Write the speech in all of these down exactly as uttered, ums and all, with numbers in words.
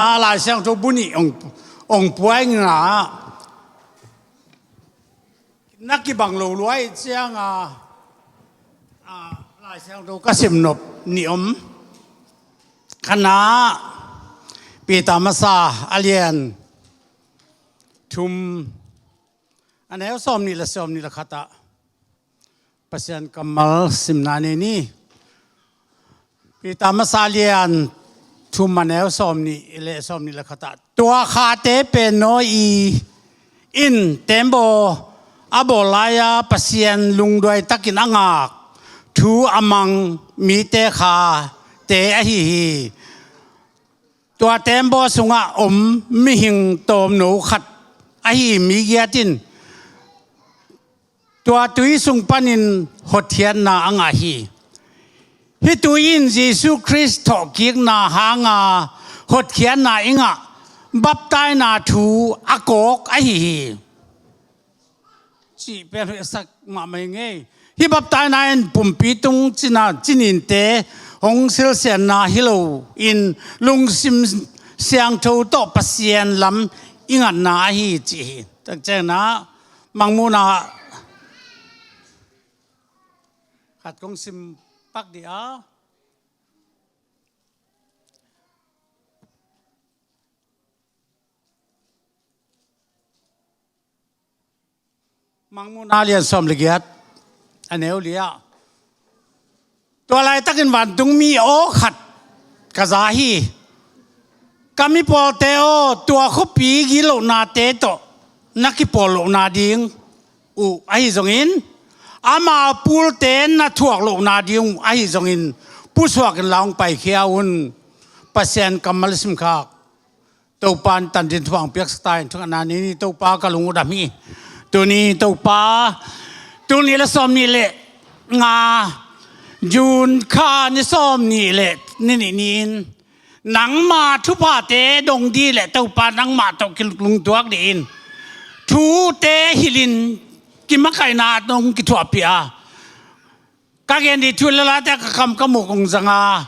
a Lai Siangtho bu nih ong, ong puai nga na kibang lo luai cianga, a, Lai Siangtho ka sim nop nih om. Khatna, Peter masa a lian thum, a neu sawm nih le sawm nih le khatah Pasian kammal simna nei ni. Peter masa lian thum a neu sawm nih le sawm nih le khatah, tua khate pen Noah in tembaw a bawl lai-a Pasian lungduai takin a ngak thu a mang mite khate ahi hi. Tua tembaw sungah om mihing tawmno khat ahi mi giat in tua tui sung panin hotkhiatna a ngah hi. Hih tui in Jesu Khrist thawhkikna hanga hotkhiatna i ngah baptaina thu a kawk ahi hi. Cih pen hoih a sak mahmah ing ei. Hih baptaina in pumpi tung cina, cininte hong silsianna hi lo in lungsim siangtho tawh Pasian lam i ngatna ahi cih hi. Takciangna Mangmuhna khat kong sim pak dih a. Mangmuhna lian sawm le giat a neu li ah, tua laitakin vantungmi aw khat ka za hi. Ka mipawlte aw, tua khuapi gitlohnate tawh na kipawl lohna ding uh ahi zongin, ama pulte na thuak lohna ding uh ahi zongin, pusuakin la hong paikhia un. Pasian kammal i simkhak Topa in tangthu hong piaksak ta in. Thungetna ni ni. Topa, ka lung uh dam hi. Tuni Topa, tul nih le sawm nih le nga, June kha ni sawm nih le ni nih ni-in nangma thuphate dong dih le Topa nangmah tawh kilungtuak dih in. Thute hilhin kimakaihna dong kithuahpih a, ka gen dih thu le late ka kam ka muk hong zanga,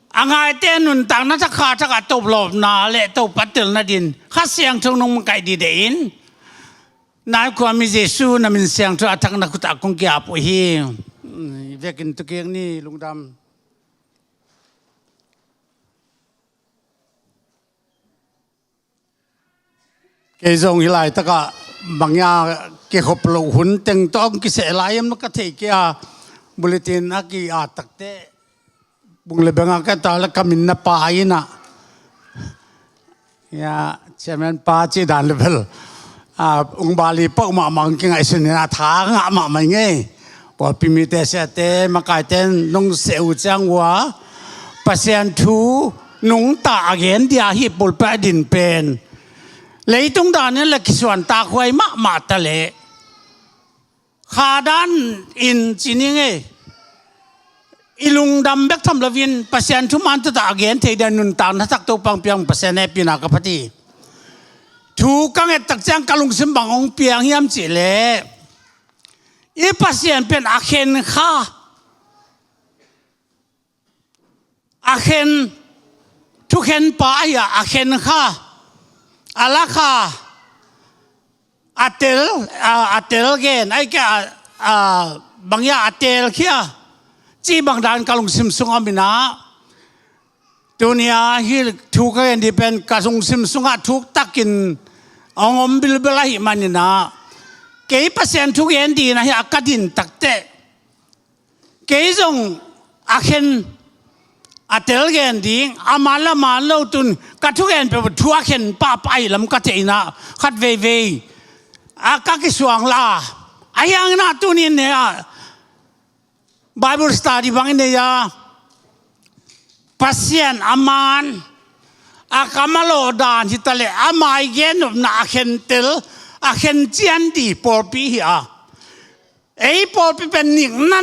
a ngaite nuntakna thak kha thak a toplawpna le Topa telna din Kha Siangtho nong makaih dih deh in. Nai khuami Jesu na min siangtho a thak na khut ah kong ki-ap uh hi. Vekin tukik ni. Lungdam. Kei zong hih laitakah bangya kikhop loh hun teng tawh hong kiseh lai hiam na ka thei kei a, bulletin a ki-at takteh bung le bengah ka ta le ka min na pai inah. Ya, chairman pa cih dan le bel, a, ung bali pah mahmah hong kingaihsun inah tha ngah mahmah i ngei. Pawlpi mite, siate, makaite nong seh uh ciang uh a, Pasian thu nungta a gen dia hih pulpit a din pen leitung dan in le kisuantakhuai mahmah ta leh, kha dan in ci ni ngei, i lungdam bek tham loin Pasian thu man tuta a gen thei dia nuntakna thak Topa hong piak Pasian hehpihna ka phat hi. Thu ka nget tak ciang ka lungsim bang hong piang hiam cih leh, i Pasian pen a khen kha, a khen, thukhen pa ahi a, a khen kha, a la kha, a tel, a, a tel gen, ahih kei a, a, bangya a teel khia, cih bang dan ka lungsim sung om inah, tuni-a hih thu ka gen dih pen ka lungsim sungah thuk takin hong om bilbel ahih man inah, kei Pasian thu gen dih inah hih a ka din takteh, kei zong a khen, a tel gen ding, a man le a man lo tun ka thugen peuh thu a khen pahpah ahih lam ka theih inah khat veivei a ka kisuang la. Ahi hangin ah tuni-in ne ah Bible study bang i nei a, Pasian a man, a kam a lawh dan hi ta leh, ama i gen nopna a khentel, a khencian dih pawlpi hi a. Ei pawlpi pen nikna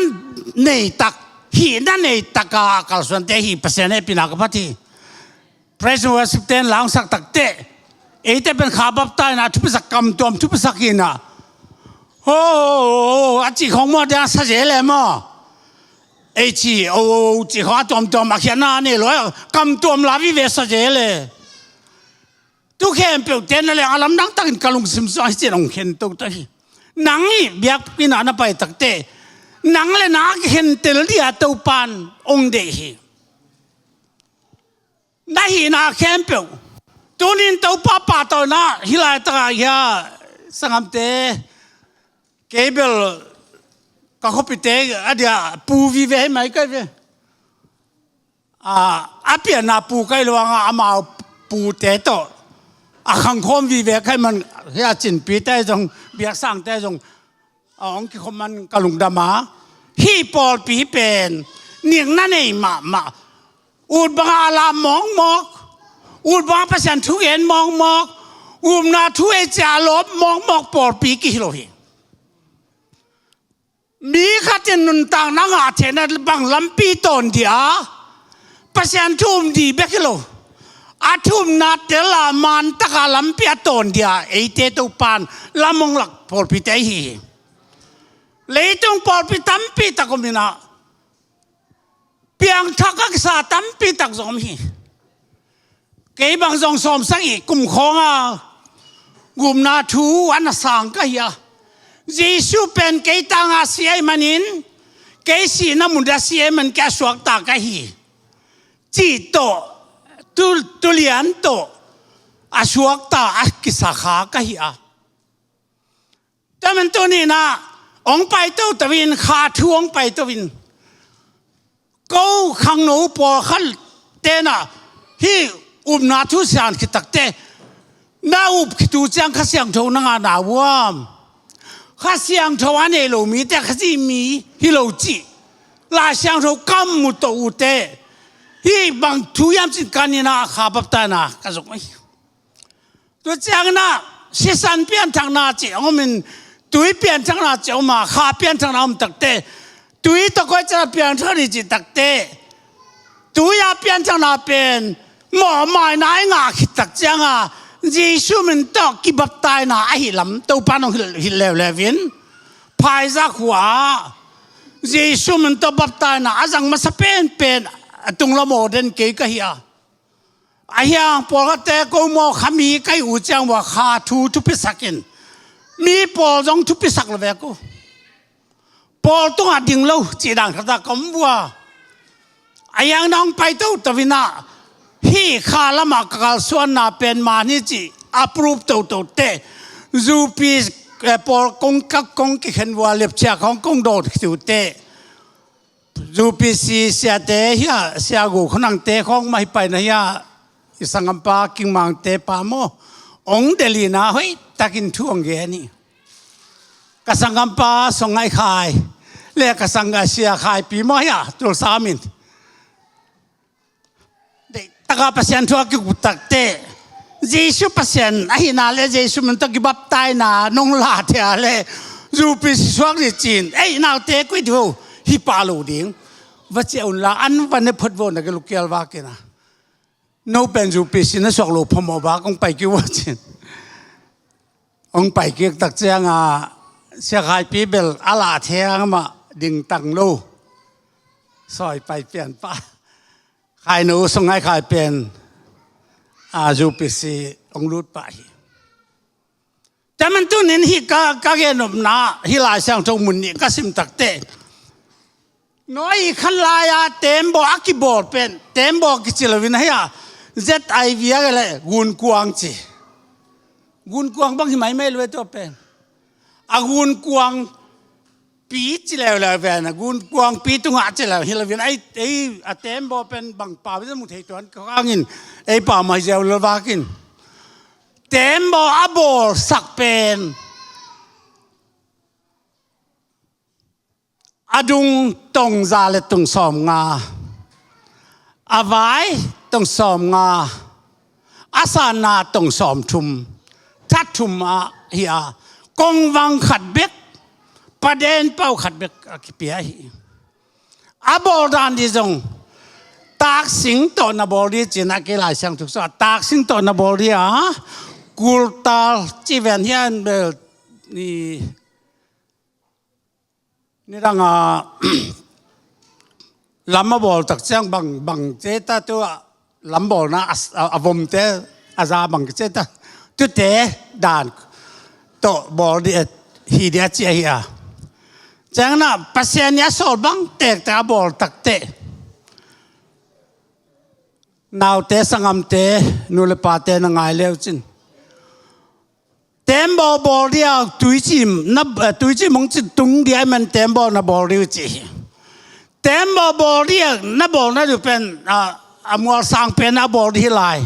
nei tak, hihna nei taka a kalsuante hi. Pasian hehpihna ka phat hi. Praise and worship ten la hong sak takteh, eite pen kha baptaina thupisak, kamtuam thupisak hi inah, ho, ho, ho, ho a cih khawng maw, dia sa zel e maw? Ei ci, o, o, o, cih khawng a tuamtuam a khiatna nei lo, kamtuam la vive sa zel e. khempeuh te na leng a lamdang takin ka lungsim sungah hi cin hong khen toto hi. Nang i biakinn ah na pai takte nang le na a kikhentel dia Topan hong deih hi. Na hihna khempeuh tunin Topa pahtawina hi laitakah hia sangamte kei bel ka khuapite a dia pu vive hi mai kai ve. A, a pianna pu kai luanga amau pute tawh a khangkhawm vive kai man hia cinpite zong biaksangte zong a hong kikhawm man ka lungdam a. Hih pawlpi pen nikna nei mahmah ut banga a lam mawkmawk ut banga Pasian thugen mawkmawk upna thu ei cia a lawp mawkmawk pawlpi kihi lo hi. Mi khatin nuntakna ngah theihna bang lampi tawn dia Pasian thu um dih bek hi lo a thumna tela mantaka lampi a tawn dia eite Topan lam hong lak pawlpite ahi hi. Leitung pawlpi tampi tak om inah piangthak a kisa tampi tak zong om hi. Kei bang zong sawmsagih kum khawnga gupna thu a na sang ka hi a Jesu pen kei tanga si ei manin kei sihna mun a si ei man kei a suakta ka hi cih tawh tulian tawh a suakta a kisa kha ka hi a. Tua man tuninah hong paito to in kha thu hong paito in ko khangno pawlkhat tenah hih upna thu sian khit takte na up khit uh ciang Kha Siangtho na ngah na uam? Kha Siangtho a nei lo mite Khazih mi hi lo cih Lai Siangtho kam mu to ute hih bang thu hiam cin kaninah kha baptaina ka zong ahi. Tua cianginah sisan pianthakna cih a om in tui pianthakna cih a om a kha pianthakna om takte tui tawh koi cana pianthak ni cih takte tui a pianthakna pen mawhmaina i ngah khit tak cianga Jesu min tawh kibaptaina ahi lam Topa nong hilh leuleu in phaizak hua Jesu min tawh baptaina a zang masa penpen a tunglam aw den kei ka hi a. A hiang pawlkhatte ko maw kha mi kai uh ciang vua kha thu thupisakin mi pawl zong thupisak lo vek uh. Pawl tungah ding lo cih dan khatah ka om vua. A hiang nang paito to inah hih kha lamah ka kalsuanna pen mani cih a proof toto te zupi pawl kong kak kong kikhen vua lepchia khawng kong dawn khit uh te. Zupi si siate hia sia gu khonangte khawng mah hi paina hia i sangampa kingmangte pa maw hong delina hoih takin thu hong gen hi. Ka sangampa Song Ngai Khai le ka sangga sia Khaipi maw hia Tulsa min taka Pasian thu a kikup takte Jesu Pasian ahina le Jesu min tawh kibaptaina nong lahthia le zupi sisuak ni cin ei naute kuih diho hi pah lo ding va cia unla an va ne phot vo na ke lukial vakina no pen zupi si na suak lo phamawh vak hong pai kiu va cin hong pai kik tak cianga sia Khaipi bel a lahthia mah dingtang lo sawi pai pian pah. Khainu Song Ngai Khai pen a zupi si hong lut pah hi. Taman tunin hih ka, ka genopna hih Lai Siangtho mun nih ka sim takte Noah i khan lai-a tembaw a kibawl pen tembaw kici loin ahi a Z I V a le gunkuang ci. Gunkuang bang hi maimai lo e tua pen a gunkuang pi ci leuleu ven a gunkuang pi tungah ci leu hi loin ei, ei a tembaw pen bang pau i mu thei tuan ka hangin ei pau mai ziau lo vakin tembaw a bawlsak pen a dung tong za le tong sawm nga a vai tong sawm nga a sanna tong sawm thum that thum a hi a kongvang khat bek paden pau khat bek a kipia hi. A bawl dan di zong taksing tawh na bawl di cin a kei Lai Siangtho sua taksing tawh na bawl di a kultal ci ven hian bel ni nidanga lam a bawl tak ciang bang bang ce ta tu a lam bawlna a, a, a vomte A za bang kici ta. Tute dan tawh bawl dih, hi dih a ci ahi a. Ciangin ah Pasian nih a sawl bang tektek a bawl takteh, naute, sanggamte, nu le pate na ngai le uh cin, tembaw bawl dih a, tuicim na, eh, tuicim hong cin tung dih ahih man tembaw na bawl dih uh ci hi. Tembaw bawl dih a na bawl na dih uh pen, a, a mualsang pen a bawl dih hi lai.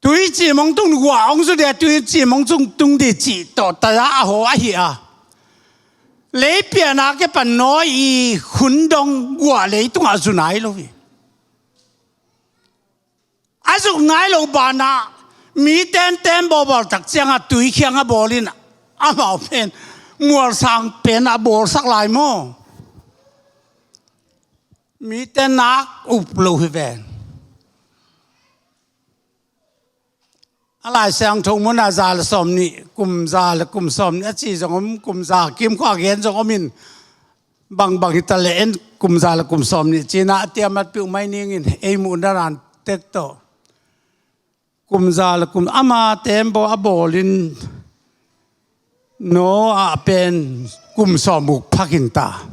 Tuicim hong tung, guah hong zu dih a, tuicim hong tung, tung dih cih tawh tua a haw ahi a. Leipian a kipan Noah i hun dong guah leitungah zu nai lo hi. A zuk nai lo banah mite in tembaw bawl tak ciangah tui khiang a bawl in, amau pen mualsang pen a bawlsak lai maw? Mite nak up lo hi ven. A Lai Siangtho munah za le sawm nih, kum za le kum sawm nih a ci zong om, kum za kim khua gen zong om in, bangbang hi ta leh en kum za le kum sawm nih ci-in ah a tiamat piuh mai ning in, ei muhna dan tek tawh. Kum za le kum, ama tembaw a bawl in Noah pen kum sawm uk phak in ta.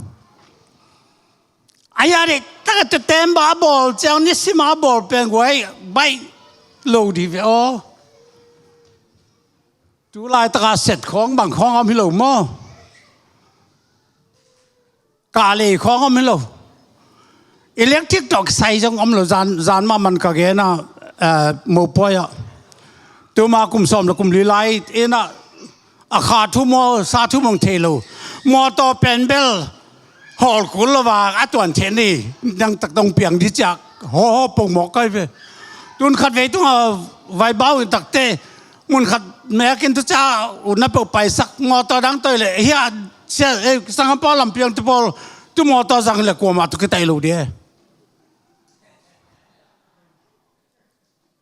A ya dek tak a tu tembaw a bawl ciang nisim a bawl pen guai baih lo dih ve aw. Tu laitak a set khawng bang khawng a om hi lo maw? Kahlei khawng om hi lo. Electric tawh kisai zong om lo, zan, zan mahmah ka gen a, eh, mopawi ah. Tuma kum sawm le kum li lai in ah, a kha thum aw, sa thum hong thei lo. Mawtaw pen bel hawl kul lo va, a tuan thei ni, nang tak dong piang dih ciak. Haw haw pong mawk kai ve. Tun khat vei tung a vai bau in takte. Mun khat mek in tu ca u na peuh paisak, mawtaw dang toi le, hia, sia, eh, sanggam pawl lam piang tu pawl, tu mawtaw zang le kuamah tu kitai lo dih.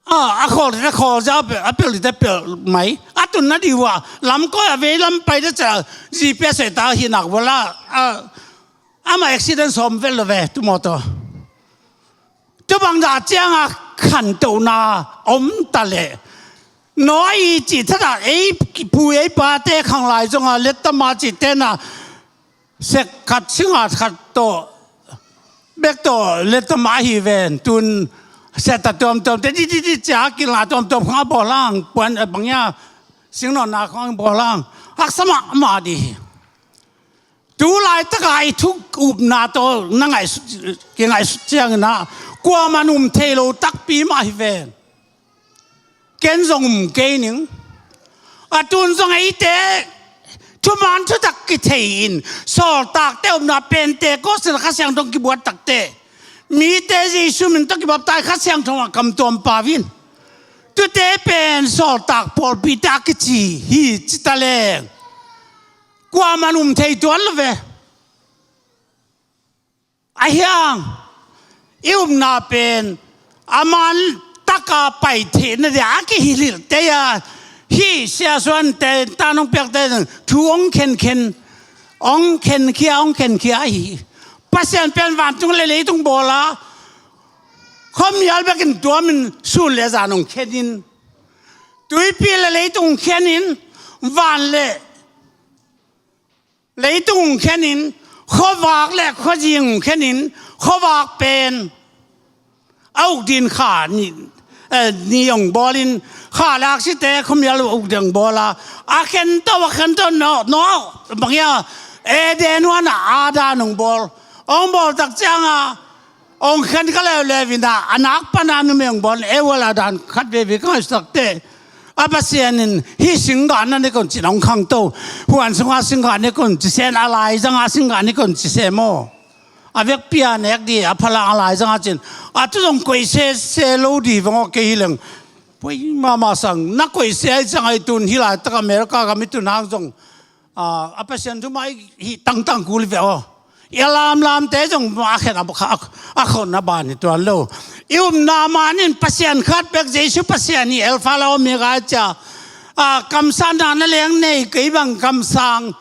A, a khawl, a khawl za, a pel, a pel, a pel mai. A tun na dih uh a, lam koi a vei lam pai dih ca, G P S ta hi nak vala, a, amah accident sawm vel lo ve, tu mawtaw. Tu bang dah ciang a khantohna om ta leh. Noah i cih thadah ei pu ei pate khang lai zong a, lettama cih tena sek khat singa khat tawh bek tawh lettama ahi ven. Tun seta tuamtuam te di di di cia kilna tuamtuam khang a bawl hang, puan a bang ia singnawnna khang bawl hang. Haksa mahmah dih hi. Tu laitaka i thuk upna tawh na ngaihsut, kingaihsut ciangin ah, kuaman um thei lo takpi mah hi ven. Ken zong um kei ning. A tun zong eite thuman thutak kithei in, sawltakte upna Pentecost in Kha Siangtho kibuat takte, mite Jesu min tawh kibaptai Kha Siangtho a kamtuam pau in. Tute pen sawltak pawlpite a kici hi ci ta leng. Kuaman um thei tuan lo ve. A hiang, i upna pen a man taka pai theihna dia a kihilhilhte a, hih siasuante tan hong piakte thu hong khenkhen, hong khenkhia, hong khenkhia ahi. Pasian pen vantung le leitung bawl a, khuamial bekin tuamin sun le zan hong khenin, tuipi le leitung khenin, van le leitung hong khenin, khuavak le khuazing hong khenin, khuavak pen a uk din kha ni, eh, ni hong bawlin, kha le aksite khuamial uk din hong bawl a, a khen to, a khen to, no, no, bang ia, Eden huan a Adam hong bawl, hong bawl tak ciang a, hong khen kha leuleu in a, a nak pan a numei hong bawl, Eva le Adam khat veve ka ngaihsut takte. A Pasian in hih singgah na nek un cin hong khangto. Huan sunga singgah nek un ci sen, a laizanga singgah nek un ci se maw? A vekpi a nek di, a phalang a laizanga cin. A tu zong koih sese lo di vang aw kei hi leng. Poi mahmah sang, na koih se ai sang ai tun hih laitak America gam i tun hang zong. A, a Pasian thu mah i hih tangtang kul hi ve aw. I a lamlamte zong mah a khen a, a, a khon a ban hi tuan lo. I upna man in Pasian khat bek, Jesu Pasian hi, Alpha le Omega cia. A, kamsangna na leng nei, kei bang kamsang.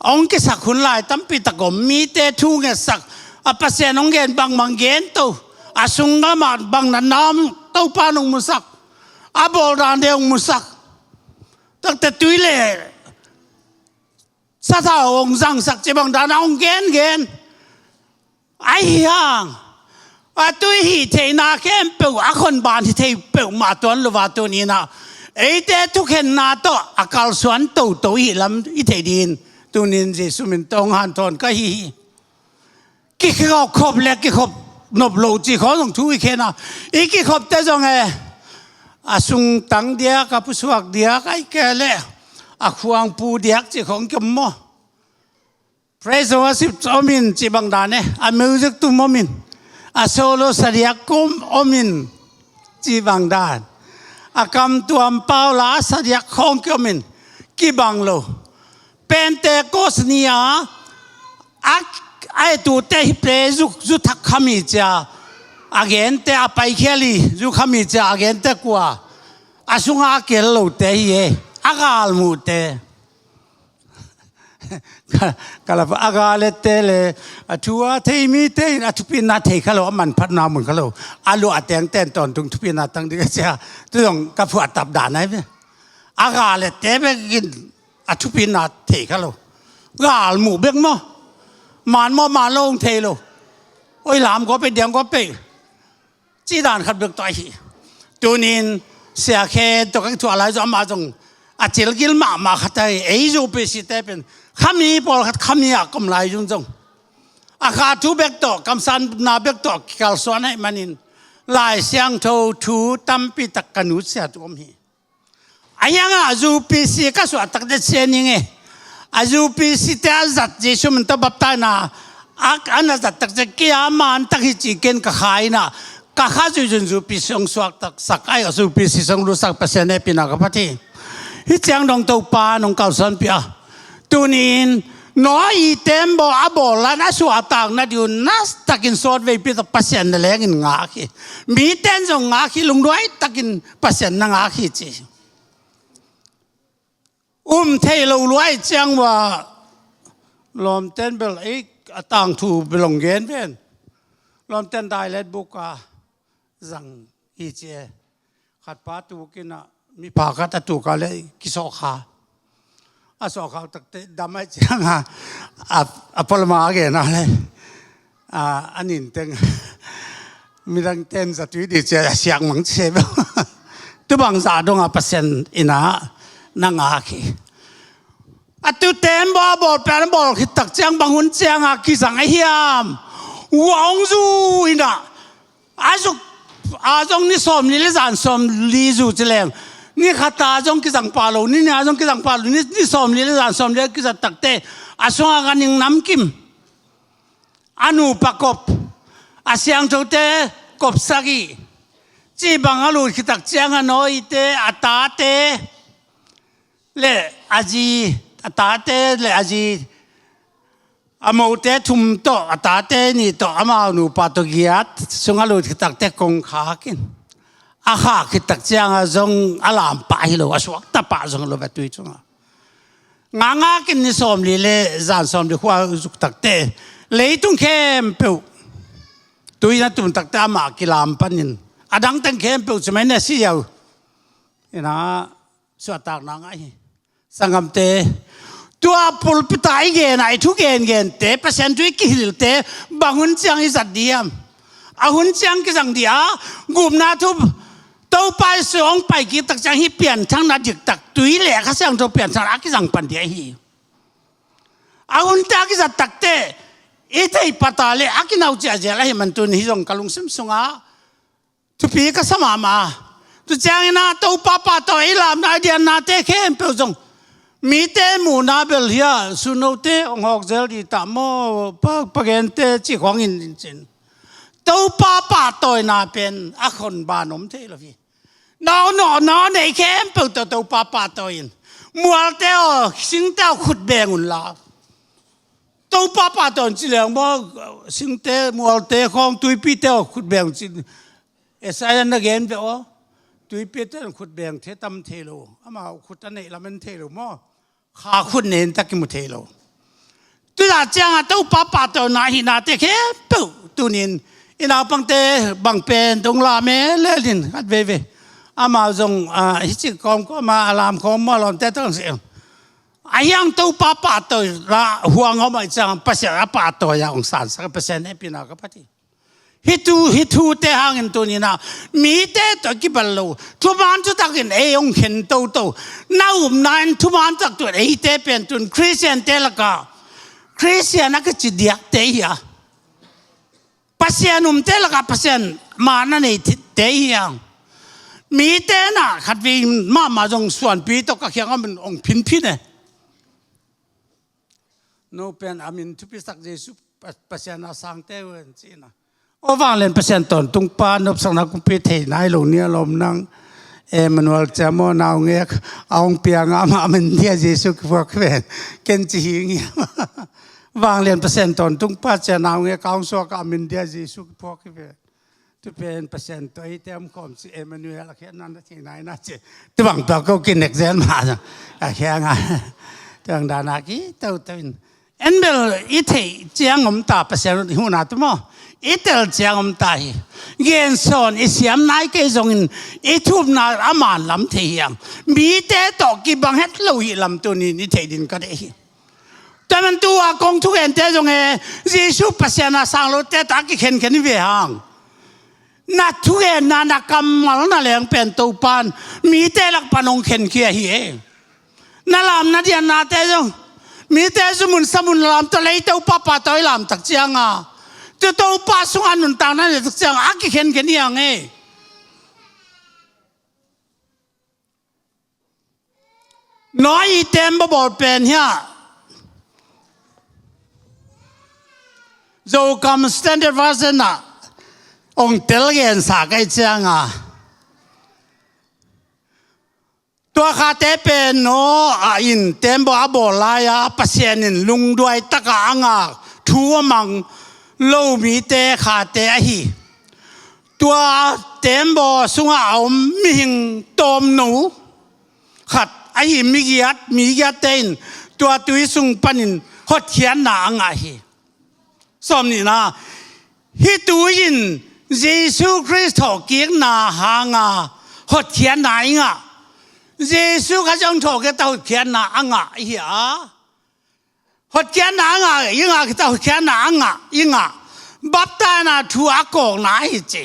Hong kisak hun lai tampi tak om, mite thu ngetsak. A Pasian hong gen bangbang gen to. A sung lamah bang natna om, Topa nong musak. A bawl dante hong musak. Takte tui le sathau hong zangsak cih bang dana hong gengen. Ahi hang a tui hih theihna khempeuh a khonban hi thei peuhmah tuan lo a, tuni-in ah eite thukhenna tawh a kalsuan toto i hih lam i theih dingin tuni-in Jesuh min tawh hong hanthawn ka hi hi. Kikhop le kikhop nop lo cih khawng zong thu i khen a, i kikhopte zong e, a sungtang diak, a pusuak diak, ahih kei leh a khuangpu diak cih khawng kiom maw? Praise and worship om in cih bang dan e, a music tum om in, a solo sa diak kum om in cih bang dan, a kamtuam pau la sa diak khawng kiom in, kibang lo. Pentecost ni-a a, a etute hi ple zu, zu thak kha mi cia, a gente a paikhial hi, zu kha mi cia, a gente kua, a sunga a kihel lote hi e, a galmuhte. Ka, ka la a galette le a thu a thei mite in a thupina thei kha lo, a manphatna mun kha lo, a luah a tengten tawntung thupina tang ding a cia, tu zong ka phuahtap dan ahi ve. A galette bek in a thupina thei kha lo. Galmuh bek maw? Man maw, man lo hong thei lo. Oi, lam gua pei, diang gua pei. Cih dan khat bek tawh ahi. Tuni-in Sia Khe tawh ka kithuah lai zong amah zong a cilgil mahmah khat ahi. Ei zu P C te pen khami pawlkhat khami ah ka om lai zong zong a kha thu bek tawh, kamsanna bek tawh kikalsuan ahih manin Lai Siangtho thu tampi tak ka nutsiat uh om hi. Ahi hangah zu P C ka suah takte sia ning e. A zu P C te a zat Jesuh min tawh baptisena a, a na zat takte kei a man tak hi ci ken ka kha in ah, ka kha zuihzun zu P C hong suak taksak ahi, a zu P C hong lutsak Pasian hehpihna ka phat hi. Hih ciang dong Topa nong kalsuanpih a, tuni-in Noah ii tembaw a bawl lan a suahtakna ding uh na takin sawt veipi tak Pasian na lengin ngak hi. Mite in zong ngak hi, lungduai takin Pasian na ngak hi ci. Um thei lo luai ciang uh a, lawmten bel ei a tangthu bel hong gen ven. Lawmten dialect book a zang hi ci e. Khat pa tuk in ah, mipha khat a tuk a le kisawhkha. A sawhkha takte dam ahih ciang a, a, a pualam a gen a le, a, a ninteng midang ten zatui ding ci a, a siak mang ci e bel. Tu bang zah dong a Pasian in ah na ngak hi. A tu tembaw a bawl pen a bawl khit tak ciang bang hun ciang a kizang a hiam? Uah hong zu in ah, a zuk a zong ni sawmli le zan sawmli zu ci leng, ni khat a zong kizang pah lo, ni nih a zong kizang pah lo, ni, ni sawmli le zan sawmli a kizat takte a sungah ganhing namkim, a nupa kop, a siangthote kop sagih cih bang a lut khit tak ciang a Noah ii te, a tate le a zi, a tate le a zi, a mote thum tawh, a tate nih tawh, amau nupa tawh giat sungah lut khit takte kong khak in, a khak khit tak ciang a zong a lam pah hi lo, a suakta pah zong lo a tui sungah. Ngakngak in ni sawmli le zan sawmli khua zuk takte leitung khempeuh tui na tum takte amah kilam panin a dang teng khempeuh ci mai na si ziau in ah suahtakna ngah hi. Sanggamte, tua pulpit ah i gen a, i thu gengente, Pasian thu i kihilhte bang hun ciang i zat ding hiam? A hun ciang kizang ding a, gupna thu Topa Jesuh hong pai kik tak ciang hih pianthakna diktak, tui le Kha Siangtho pianthakna a kizang pan ding ahi. A hunte a kizat takte i theih pah ta le a kinau ciahzial ahih man tuni hih zong ka lungsim sungah thupi ka sa mahmah. Tu ciangin ah Topa pahtawi i lamna, i diannate khempeuh zong mite muhna bel hi a, sunote hong hawk zel ding ta maw, pa, pa gente cih khawng in cin. Topa pahtawina pen a khonban om thei lo hi. Nawh, nawh, nawh, nei khempeuh tawh Topa pahtawi in. Mualte aw, singte aw, khut beng un la. Topa pahtawi un ci leng maw, singte, mualte khawng, tuipite aw, khut beng un ci. Isaiah na gen ve aw. Tuipite in khut beng thei tam thei lo. Amau khut a neih lam en thei lo maw. Kha khut nei in tak kimu thei lo. Tudah ciangah Topa pahtawina ahihnate khempeuh tunin I naupangte bang pen dong lam e lelin khat veivei. Amau zong, ah, hicik kawmkawm a, a lam khawm maw, lawmte tawh si. A hiang Topa pahtawi la huang om a i ciang Pasian a pahtawi a hong sansak Pasian hehpihna ka phat hi. Hih thu, hih thute hangin tuni-in ah mite tawh kibang lo, thuman thutakin ei hong khen toto. Na upna in thuman thutak tun eite pen tun Khristiante lakah Khristian a kici diakte hi a, Pasian umte lakah Pasian maan a neite hi a. Mite in ah khatvei mahmah zong suanpi tawh ka kiangah hong phinphin e. No pen a min thupisak Jesu Pa-, Pasian a sangte uh hen ci-in ah. Aw vanglian Pasian tawntungpa, nopsakna kumpi thei nai lo ni a lawm nang. Emmanuel cia maw, naungek a hong piang a, amah a min dia Jesu kiphuak hi ven. Ken ci hi ngiam. Vanglian Pasian tawntungpa cia, naungek a hong suak a, a min dia Jesu kiphuak hi ven. Tu pen Pasian tawh eite om khawm ci, Emmanuel a khiatna na thei nai na ci. Tu bang tawh ko kinek zel mah a khiang a. Tu bang dana ki toto in. En bel i theih ciang om ta Pasian huna tu maw. I tel ciang om ta hi. Gensawn i siam nai kei zongin i thupna a man lam thei hi hang. Mite tawh kibang het lo hi lam tuni-in i theih ding ka deih hi. Tua man tua kong thugente zong e, Jesu Pasian a sang lote tawh a kikhenkhen hi ve hang. Na thugenna, na kammal, na leng pen Topan mite lak pan hong khenkhia hi e. Na lamna diannate zong mite zumun samun lam tawh lei Topa pahtawi lamtak cianga, tu Topa sungah nuntakna neihtak cianga a kikhenkhen hi hang e. Noah i tembaw bawl pen hiah Zokam Standard Version ah hong telgensa ka hih cianga, tua khate pen Noah in tembaw a bawl lai-a Pasian in lungduai taka a ngak thu a mang lo mite khate ahi. Tua tembaw sungah a om mihing tawmno khat ahi migiat, migiatte in tua tui sung panin hotkhiatna a ngah hi. Sawmnihna, hih tui in Jesu Khrist thawhkikna hanga hotkhiatna i ngah. Jesu Khrist hong thawhkikta hotkhiatna a ngah i hi a. Hotkhiatna a ngah, i ngah khita hotkhiatna a ngah, i ngah. Baptaina thu a kawkna ahi ci.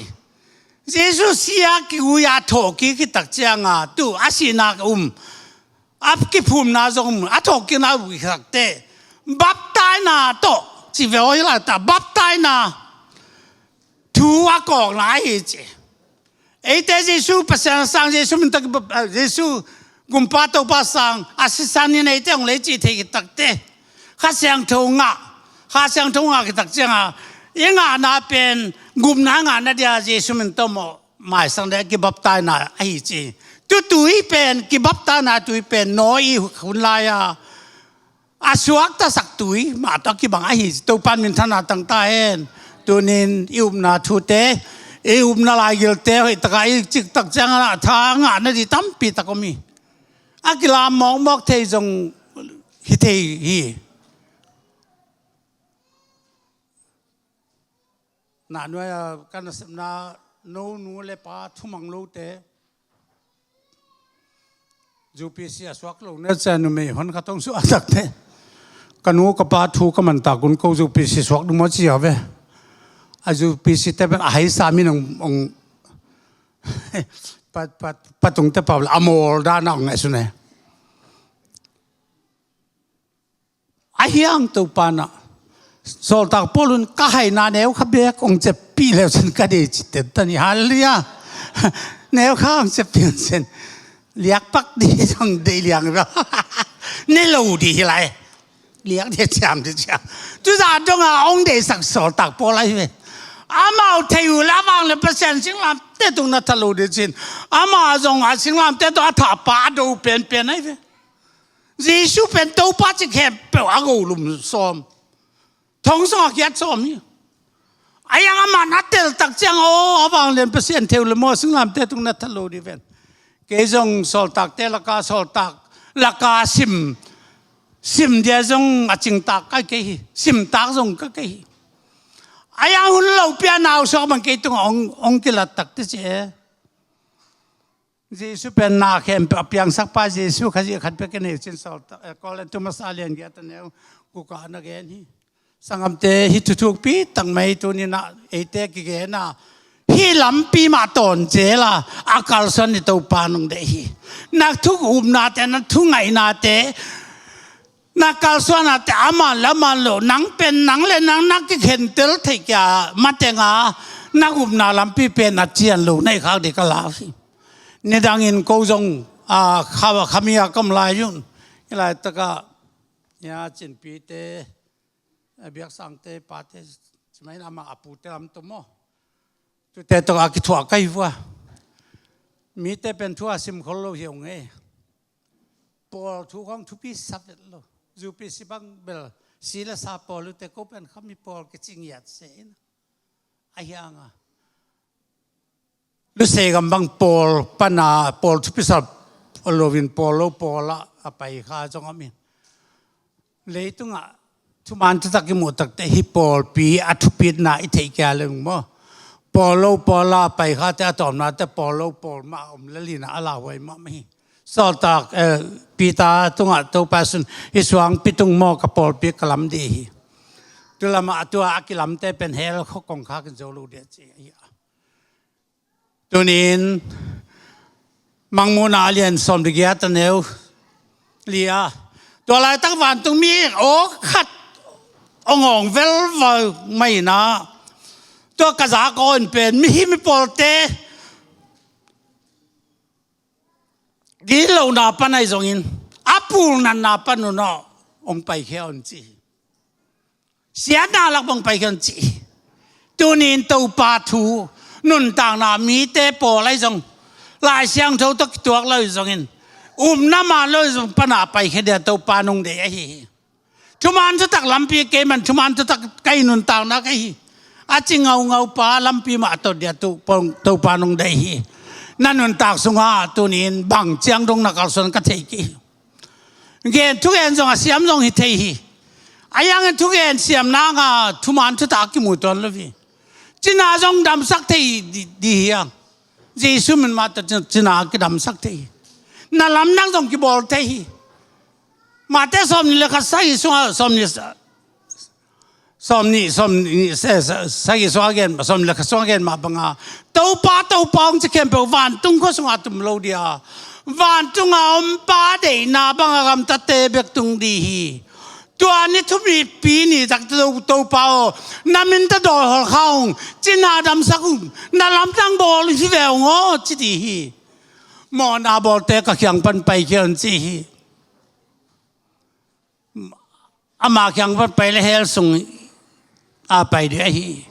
Jesu sia kigui-a thawhkik khit tak cianga tu a sihna um, a kiphumna zong um, a thawhkikna um khit takte baptaina tawh ci ve aw hi lai ta, baptaina thu a kawkna ahi ci. Eite Jesu Pasian a sang, Jesu min tawh, ah, Jesu Gumpa Topa sang a sisan in eite hong lei cih thei khit takte, Kha Siangtho ngah, Kha Siangtho ngah khit tak cianga i ngahna pen gupna ngahna dia Jesu min tawh mawh maisak dia kibaptaina ahi ci. Tu tui pen, kibaptaina tui pen Noah i hun lai-a a suaktasak tui mah tawh kibang ahi ci. Topan minthanna tang ta hen. Tunin i upna thute, i upna laigilte hoih taka i cih tak ciangin a tha ngahna ding tampi tak om hi. A kilam mawkmawk thei zong hi thei hi. Nahnuai-a ka nasepna no nu le pa thumang lote U P C a suak lo ne cia numei hon khat hong suak takte, ka nu ka pa thu ka man takun ko U P C suak ding maw ci a ve. A U P C te pen a haisa min hong, hong pa, pa, patungte pau le a mawl dana hong ngaihsun e. A hiang Topa na, Sawltak Paul un ka haina neu kha bek hong ceppih leu cin ka dei cite ta ni. Halleluiah. Neu kha hong ceppih hong cin. Liakpak dih hong dei liang bek. Ne lo dih hi lai. Liak dih ciam dih ciam. Tuza donga hong deisak Sawltak Paul ahi ve. Amau thei uh le a vang le Pasian singlamte tung na tha lo dih cin. Ama zong a singlamte tung a thahpa a do penpen ahi ve. Jesu pen Topa cih khempeuh a golum sawm. Thong sungah kiat sawm hi. A yang a man a teltak ciang aw, a vanglian Pasian thei uh le maw, singlamte tung na tha lo dih ven. Kei zong sawltakte laka, sawltak laka sim, sim dia zong a cingtak ka kei hi. Simtak zong ka kei hi. A yang hun lo pia nau suak bang kei tungah ong, ong kilat tak te ci e. Jesu pen na khempeuh a piangsak pa Jesu Khazih khat pia kinei cin sawltak, eh, Korin tu masa lian giat a neu guk ah na gen hi. Sanggamte, hih thuthukpi tak mai tuni-in ah eite kigen a, hih lampi mah tawn zel a, a kalsuan i Topa nong deih hi. Na thu upnate, na thu ngaihnate, na kalsuannate a man le a man lo, nang pen nang le nang na kikhentel theih kia mateng a, na upna lampi pen a cian lo na hih khak ding ka lau hi. Nidangin ko zong, a, kha, khami a ka om lai un, hih laitak ah, ya, Cinpite, a, Biaksangte pate, ci mai in amah a pute lam tum maw. Tute tawh a kithuah ka hi vua. Mite pen thu a sim khol lo hi ung e. Pawl thu khawng thupi sa vet lo. U P C bang bel si le sa pawl uh teh, ko pen khami pawl kici ngiat se in. Ahi hang a, Lusei gam bang pawl pan a, pawl thupi sa loin pawl lo pawl ah a pai kha zong om in. Leitungah thuman thutak i muh tak teh hih pawlpi a thupitna i theih kia leng maw. Pawl lo pawl ah a pai kha teh a tawpna teh pawl lo pawl mah a om lel in a lauhuai mahmah hi. Sawltak, eh, Peter tungah Topa Jesu'n, "Hih suangpi tung maw ka pawlpi ka lam ding hi. Tua lamah a tua a kilamte pen hell khua kongkhak in zo lo ding," a ci hi. Tuni-in Mangmuhna a lian sawm le giat a neu li ah, tua laitak vantung mi aw khat hong awng velval mai in ah, tua ka zak aw in pen mihing mipawlte gitlohna pan ahi zongin a pulnatna pan un aw hong paikhia un ci hi. Siatna lak bang paikhia un ci hi. Tuni-in Topa thu nuntakna mite pawl ahi zong, Lai Siangtho tawh kituak lo hi zongin, upna man lo hi zong pan a paikhia ding a Topa nong deih ahi hi. Thuman thutak lampi kei man, thuman thutak ka hi, nuntakna ka hi, a ci ngaungau pa lampi mah a tot ding a tu pong Topa nong deih hi. Na nuntak sungah tuni-in bang ciang dong na kalsuan ka thei kei hi. Gen, thugen zong a siam zong hi thei hi. Ahi hangin thugen siam nang a thuman thutak kimu tuan lo hi. Cina zong damsak thei di, di hi hang. Jesu min mah tawh cina kidamsak thei hi. Na lamdang zong kibawl thei hi. Mate sawmnih le khat sagih sungah, sawmnih sa-, sawmnih, sawmnih, sa-, sa-, sagih sungah gen, sawmnih le khat sungah gen mah banga, "Topa, Topa," hong ci khempeuh vantung khua sungah tum lo ding a, vantung a om Pa deihna banga gamtate bek tung ding hi. Tua ni thupipi ni tak To-, Topa aw, na min tawh dawi hawlkhia ung, cina damsak ung, na lamdang bawl hi ve ung aw, ci ding hi. Mawhna bawlte ka kiang pan paikhia un ci hi. Ama kiang pan pai le hell sung a pai ding ahi hi.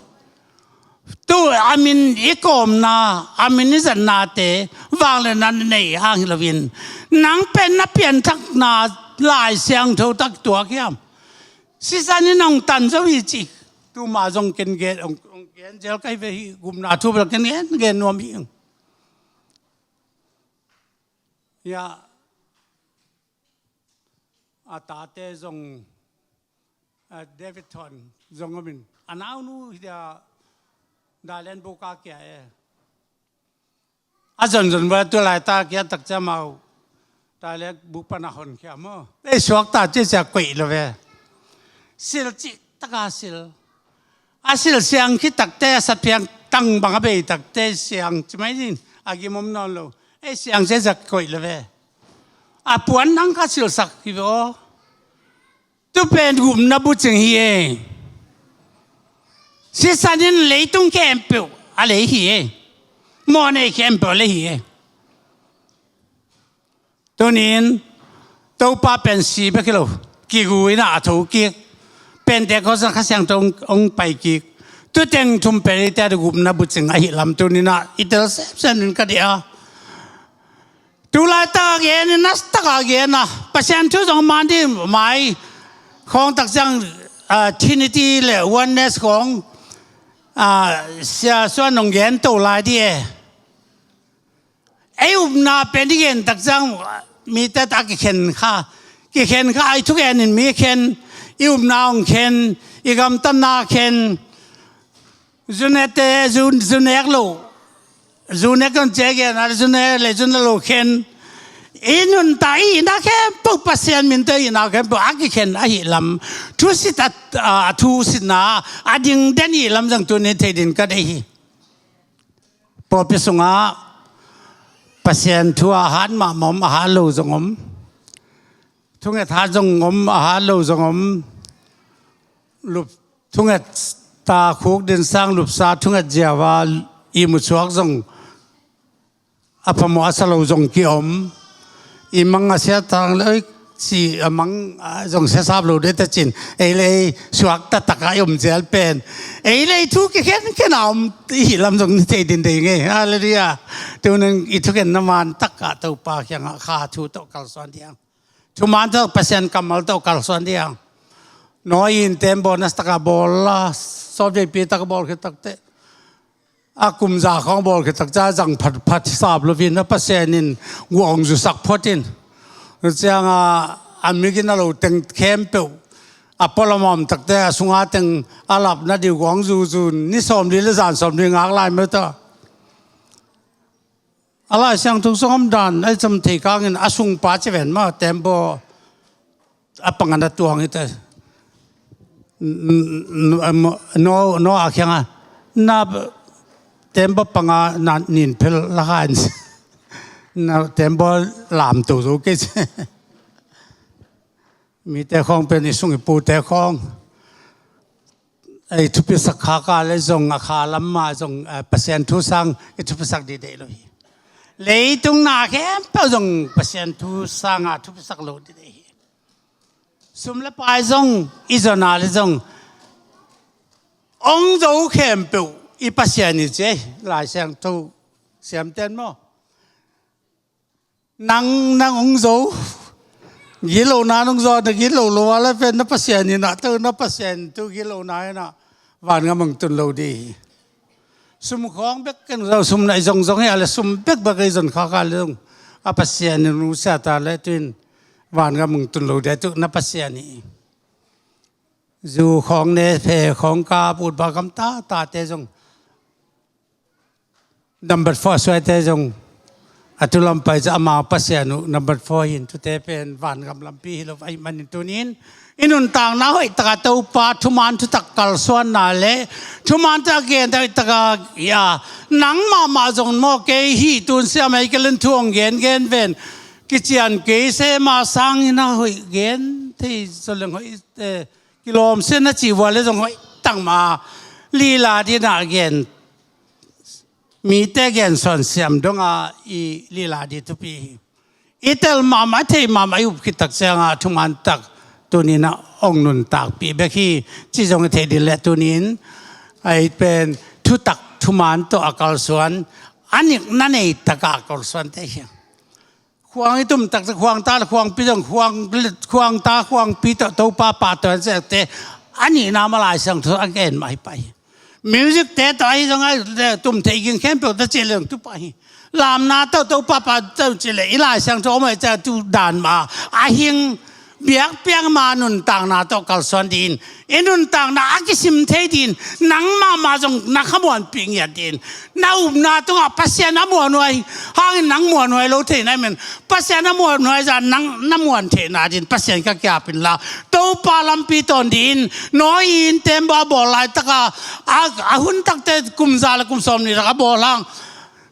Tu a min i kawmna, a min i zatnate vangliatna nei hang hi loin, nang pen na pianthakna Lai Siangtho tawh kituak hiam? Sisan in hong tan zo hi ci. Tuma zong ken gen, hong, hong gen zel ka hi ve hi, gupna thu bel ken gen, gen nuam hi. Ya, a tate zong, a, David Thon zong om in, a naunu hi dia, Thailand buk a kia e. A zonzon va tu laitak kia tak ciang amau Thailand buk pan a honkhia maw. Ei, suakta ci ciang koih lo ve. Sil cih taka sil. A sil siang khit takte, a satphiang tang bang a bei takte siang ci mai in, a gim om nawn lo. Ei, siang ci ciang koih lo ve. A puan nang kha silsak hi ve aw. Tu pen gupna bucing hi e. Sisan in leitung khempeuh a lei hi e. Mawhnei khempeuh a lei hi e. Tuni-in Topa pen si bek hi lo, kigu in a tho kik. Pentecost Kha Siangtho hong, hong pai kik. Tu teng thum pen eite a gupna bucing ahih lam tuni-in i tel semsem in ka deih a. Tu laitak a gen in, a tak a gen a, Pasian thu zong man ding mai khawng tak ciang, a, Trinity le Oneness khawng, a, Sia Suan hong gen to lai ding e. Ei upna pen i gen tak ciang mite a kikhen kha, kikhen kha, i thugen in mi khen, i upna hong khen, i gamtatna khen, Zu nete, zu, zu nek lo. Zu nek kon ciah gen a, zu ne le zu ne lo khen. I nuntak i itna khempeuh, Pasian min tawh i itna khempeuh a kikhen ahih lam, thusit a, a, a thusitna a ding den i lam zong tuni thei ding ka deih hi. Pawlpi sungah Pasian thu a hat mahmah om, a hat lo zong om. Thunget hat zong om, a hat lo zong om. Lup, thunget ta khuk din sang lupsa thunget ziau a ihmu suak zong a phamawh a sa lo zong ki-om. I mang a sia tang le, oi, ci a mang, a, zong sia sap lo dei ta cin. Ei le ei suak taktak a i om zel pen, ei le ei thu kikhenkhen a om i hih lam zong ni thei ding deih ngei. Halleluiah. Tunin i thukhenna man takah Topa kiangah kha thu tawh kalsuan ding. Thuman tawh, Pasian kammal tawh kalsuan ding. Nawi in tent bonus takah bawl la, sawtveipi takah bawl khit takteh, a kum za khawng bawl khit tak ciang zang phat, phat sap lo in, na Pasian in guah hong zusak phot in. Ciangah a migin a lo teng khempeuh a pualam a om takteh a sunga teng a lapna ding guah hong zuzu in, ni sawmli le zan sawmli ngak lai mah ta. A Lai Siangtho sung om dan a i cam thei kangin a sungpa ci ven maw, tembaw a panga na tuang hi ta. N-, n-, n-, no, no a kiangah, na tembaw panga na nin phel la kha in. Na tembaw lam to zo kei ci. Mite khawng pen i sung i pute khawng, ei thupisak khak a le zong a kha lam mah zong, eh, Pasian thu sang i thupisak dih deih lo hi. Leitung na khempeuh zong Pasian thu sanga thupisak lo dih deih hi. Sum le pai zong i zon a le zong ong zo khempeuh i Pasian hi ci ei, Lai Siangtho siamten maw. Nang, nang ong zo. Gilo na nong zo, na gilo lo a le pen na Pasian in a, to na Pasian thu gilo na in a, vangam ong tun lo dih hi. Sum khawng bek ken zo, sum na i zong zong hi a le, sum bekbek i zon khak a le zong a Pasian in nusia ta le tuin vangam ong tun lo dih hi, to na Pasian hi. Zu khawng ne, phe khawng kap, ut ba gam ta, tate zong. Number four suaite zong a tu lam pai ciang amau Pasian uh number four hi in, tute pen vangam lampi hi lo ahih manin tunin i nuntakna hoih takah Topa thuman thutak kalsuanna le thuman thutak genta hoih takah, ia, nang mahmah zong maw, kei hih tun siam ei kei len thu hong gen gen ven, kician kei se mah sangin a hoih gen thei zaw leng hoih, eh, kilawm se na cih vua le zong hoih tang mah, lila dina gen, mite gen sawn siam donga i lila di thupi hi. I tel mahmah, thei mahmah i up khit tak ciangah thuman tak tunin a ong nuntakpih bek hi, ci zong i thei dih leh tunin a i pen thutak thuman tawh a kalsuan, a nikna nei takah a kalsuan te hi. Khuang i tum takte khuang ta le khuangpi zong khuang, khuang ta khuangpi tawh Topa pahtawi an sekte a nihna mah Lai Siangtho a gen mah hi pah hi. Music te tawh ahi zong a tum theih ging khempeuh ta cih le zong tu pah hi. Lamna tawh Topa pahtawi cih le i Lai Siangtho om a i ciah tu dan mah a hing biakpiak ma nuntakna tawh kalsuan dih in, i nuntakna a kisim thei dih in, nang mahmah zong na khamuanpih ngiat dih in. Na upna tungah Pasian a muanhuai hangin nang muanhuai lo theihna hi men, Pasian a muanhuai zah nang na muan theihna dih in Pasian ka kiap inla, Topa lampi tawn dih in. Nawi in tembaw a bawl laitaka a, a hun takte kum za le kum sawmnih lak a bawl hang,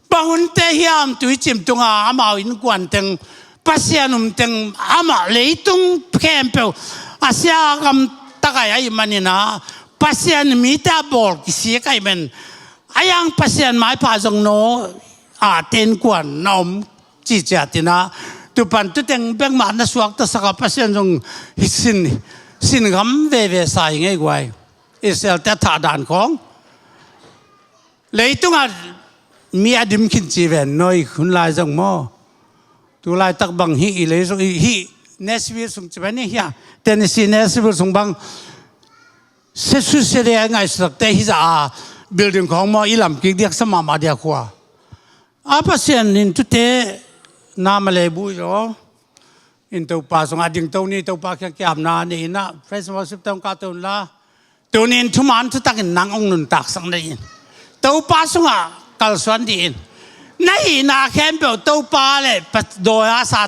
bang hunte hiam tuicim tunga amau innkuan teng, Pasian um teng, amah leitung khempeuh a sia gam takai ahih manin a, Pasian mite a bawl kisik ahih men, a yang Pasian maipha zong no a te innkuan na om cihciah tina, tupan tuteng bek mah na suaktasak a Pasian zong hi sin, sin gam veve sa hi ngei guai. Israel te a thah dan khawng leitungah mi a dim khin ci ven, nawi hun lai zong maw. Tu laitak bang hih i lei zong, hih Nashville sung ci ven, hih hia, Tennessee Nashville sung bang, se su se de a ngaihsutakte hih zah a building khawng maw, i lam kik diak sa mahmah diak khua. A Pasian in tute na ma lei bui lo in Topa sung a ding to ni, Topa kiang kiamna ni in a, praise and worship tawng ka to la. Tunin thuman thutakin nang hong nuntaksak nadingin Topa sungah kalsuan dingin na hihna khempeuh Topa le pa-, dawi a sa